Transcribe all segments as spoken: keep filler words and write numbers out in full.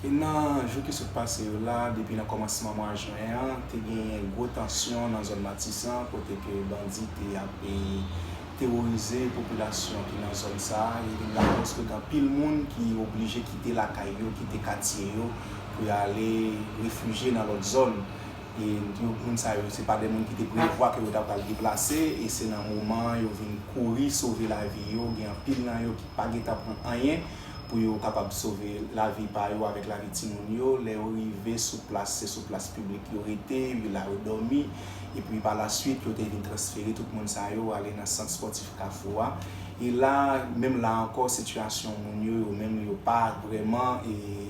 Nan jou ki sot pase yo la, depi nan kòmansman mwa jen an, te genyen gwo tansyon nan zòn Matisan, kote ke bandi te ap, e, teworize popilasyon ki nan zòn sa a. E vin lakòz ke gen anpil moun ki oblije kite lakay yo, kite katye yo, pou y ale refijye nan lòt zòn. E yo, moun sa yo, se pa de moun ki te prevwa ke yo ta pral deplase, e se nan moman yo vin kouri sove lavi yo, gen anpil nan yo ki pa gentan pran anyen pou yo kapab sove lavi pa yo avèk lavi timoun yo. Lè yo rive sou plas, se sou plas piblik yo rete, yo la yo dòmi, epi pa la swit, yo te vin transfere tout moun sa yo ale nan sant espòtif Kafou a. E la, menm la ankò, sitiyasyon moun yo, yo menm, yo pa vrèman, e,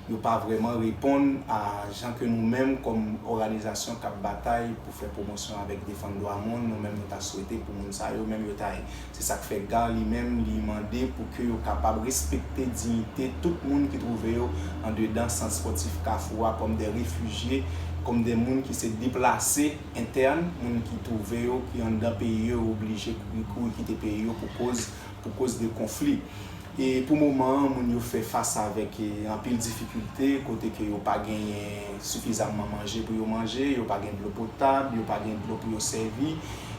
yo pa vrèman reponn a jan ke nou menm, kòm òganizasyon k ap batay pou fè pwomosyon avèk defann dwa moun, nou menm, nou ta swete pou moun sa yo menm yo ta ye. Se sa k fè GARR li menm, li mande pou ke yo kapab respekte diyite tout moun ki twouve yo andedan sant espòtif Kafou a kòm de refijye, kòm de moun ki se deplase entèn, moun ki twouve yo, ki anndan peyi yo, yo oblije kouri, kouri kite peyi yo pou koz, pou koz de konfli. E pou moman an, moun yo fè fas avèk, e, anpil difikilte, kote ke yo pa genyen sifizamman manje pou yo manje, yo pa gen dlo potab, yo pa gen dlo pou yo sèvi.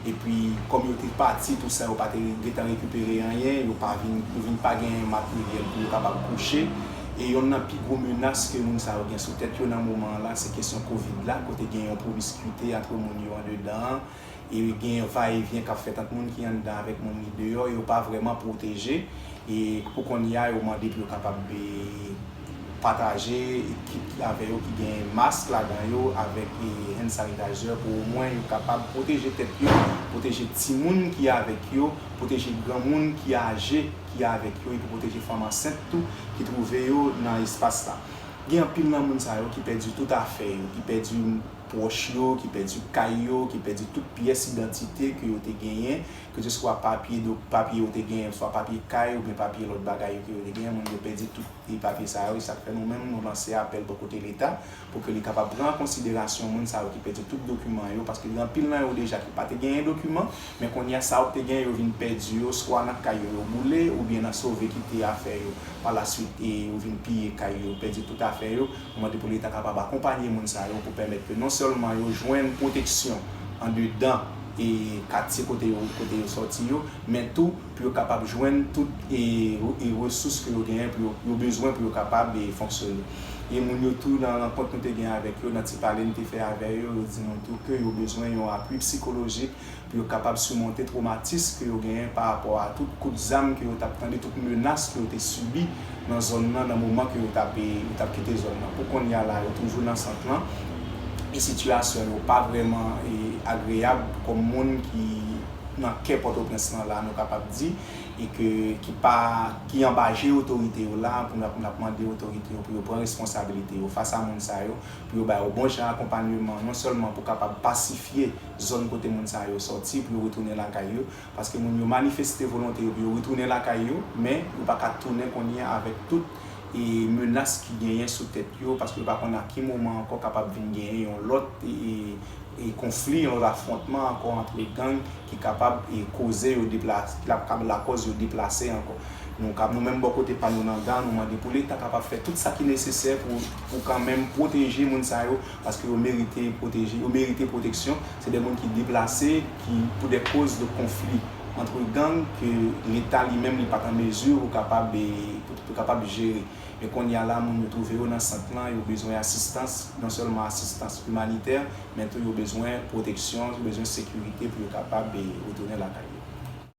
Epi, kòm yo te pati, tou sa, yo pa te gentan rekipere anyen, yo pa vin, yo vin pa gen materyèl pou yo kapab kouche. E yonn nan pi gwo menas ke moun sa yo gen sou tèt yo nan moman an la, se kesyon kovid la, kote gen yon pwomiskite ant moun yo andedan an, e gen va e vyen k ap fèt ant moun ki anndan avèk moun ki deyò, yo pa vrèman pwoteje. E pou kounye a, yo mande pou yo kapab, e, pataje kit avè yo ki gen mask ladan yo avèk, e, hand sanitizer pou omwen yo kapab pwoteje tèt yo, pwoteje timoun ki avèk yo, pwoteje granmoun ki aje ki avèk yo, epi pwoteje fanm ansent tou ki twouve yo nan espas la. Gen anpil nan moun sa yo ki pèdi tout afè yo, ki pèdi pwòch yo, ki pèdi kay yo, ki pèdi tout pyès idantite ke yo te genyen, keseswa papye, do, papye yo te genyen, swa papye kay oubyen papye lòt bagay yo ke yo te genyen, moun yo pèdi tout e papye sa yo. E sa k fè nou menm, nou lanse apèl bò kote Leta pou ke li kapab pran an konsiderasyon moun sa yo ki pèdi tout dokiman yo, paske gen anpil nan yo deja ki pa te genyen dokiman, men kounye a sa yo te genyen, yo vin pèdi yo, swa nan kay yo, yo boule, oubyen nan sove kite afè yo. Pa la swit, e yo vin piye kay yo, pèdi tout afè yo. Nou mande pou Leta kapab akonpanye moun sa yo pou pèmèt ke non sèlman yo jwenn pwoteksyon andedan e katye kote yo, kote yo sòti yo, men tou pou yo kapab jwenn tout e, e resous ke yo genyen, pou yo, yo bezwen pou yo kapab, e, fonksyone. E moun yo tou, nan rankont nou te gen avèk yo, nan ti pale nou te fè avè yo, yo di nou tou ke yo bezwen yon apui sikolojik pou yo kapab simonte twomatis ke yo genyen pa rapò a tout kout zam ke yo t ap tande, tout menas ke yo te sibi nan zòn nan, nan moman ke yo t ap, yo t ap kite zòn nan. Pou kounye a la, yo toujou nan sant lan, e sitiyasyon yo pa vrèman, e, agreyab kòm moun ki nan kè Pòtoprens lan la, nou kapab di, e ke, ki pa, ki anba je otorite yo la, pou n ap, n ap mande otorite yo pou yo pran responsabilite yo fas a moun sa yo, pou yo ba yo bon jan akonpanyeman, non sèlman pou kapab pasifye zòn kote moun sa yo sòti, pou yo retounen lakay yo, paske moun yo manifeste volonte yo pou yo retounen lakay yo, men yo pa ka tounen kounye a avèk tout, e, menas ki genyen sou tèt yo, paske yo pa konn a ki moman ankò kapab vin genyen yon lòt, e, e, e konfli, yon lòt afwontman ankò ant gang ki kapab, e, koze yo deplase, ki ap kab lakòz yo deplase ankò. Nou kab, nou menm bò kote pa nou nan GARR, nou mande pou Leta kapab fè tout sa ki nesesè pou, pou kanmenm pwoteje moun sa yo, paske yo merite pwoteje, yo merite pwoteksyon. Se de moun ki deplase, ki, pou de koz de konfli ant gang, ke Leta li menm li pa t an mezi pou kapab, e, pou, pou kapab jere. Men kounye a la, moun yo twouve yo nan sant lan, yo bezwen asistans, non sèlman asistans imanitè, men tou yo bezwen pwoteksyon, yo bezwen sekirite pou yo kapab, e, retounen lakay yo.